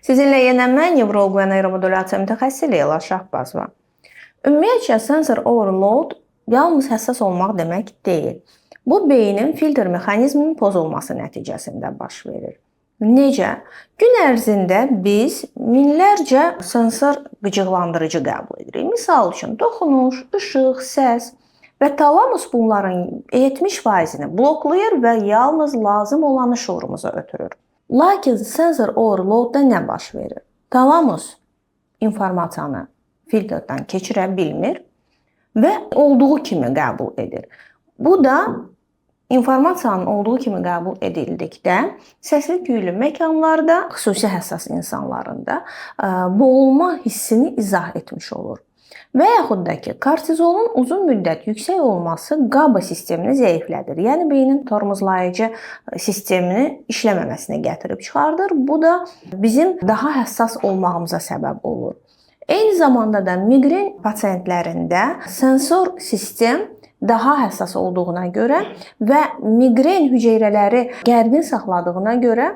Sizinlə yenə mən, nevroloq və neyromodulyasiya mütəxəssisi Leyla Şahbazova. Ümumiyyətcə sensor overload yalnız həssas olmaq demək deyil. Bu beynin filtr mexanizminin pozulması nəticəsində baş verir. Necə? Gün ərzində biz minlərcə sensor qıcıqlandırıcı qəbul edirik. Misal üçün toxunuş, işıq, səs və talamus bunların 70%-ni bloklayır və yalnız lazım olanı şuurumuza ötürür. Lakin sensor overload-da nə baş verir? Talamus informasiyanı filtrdən keçirə bilmir və olduğu kimi qəbul edir. Bu da informasiyanın olduğu kimi qəbul edildikdə səsli küylü məkanlarda, xüsusi həssas insanlarında boğulma hissini izah etmiş olur. Və yaxud da ki, kortizolun uzun müddət yüksək olması QABA sistemini zəiflədir. Yəni beynin tormozlayıcı sistemini işləməməsinə gətirib çıxardır. Bu da bizim daha həssas olmağımıza səbəb olur. Eyni zamanda da miqren pasientlərində sensor sistem daha həssas olduğuna görə və miqren hüceyrələri gərgin saxladığına görə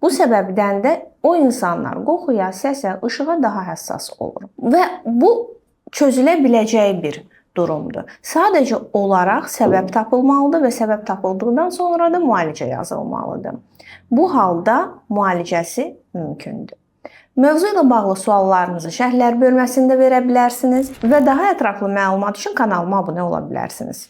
bu səbəbdən də o insanlar qoxuya, səsə, işığa daha həssas olur. Və bu çözülə biləcəyi bir durumdur. Sadəcə olaraq səbəb tapılmalıdır və səbəb tapıldıqdan sonra da müalicə yazılmalıdır. Bu halda müalicəsi mümkündür. Mövzu ilə bağlı suallarınızı şərhlər bölməsində verə bilərsiniz və daha ətraflı məlumat üçün kanalıma abunə ola bilərsiniz.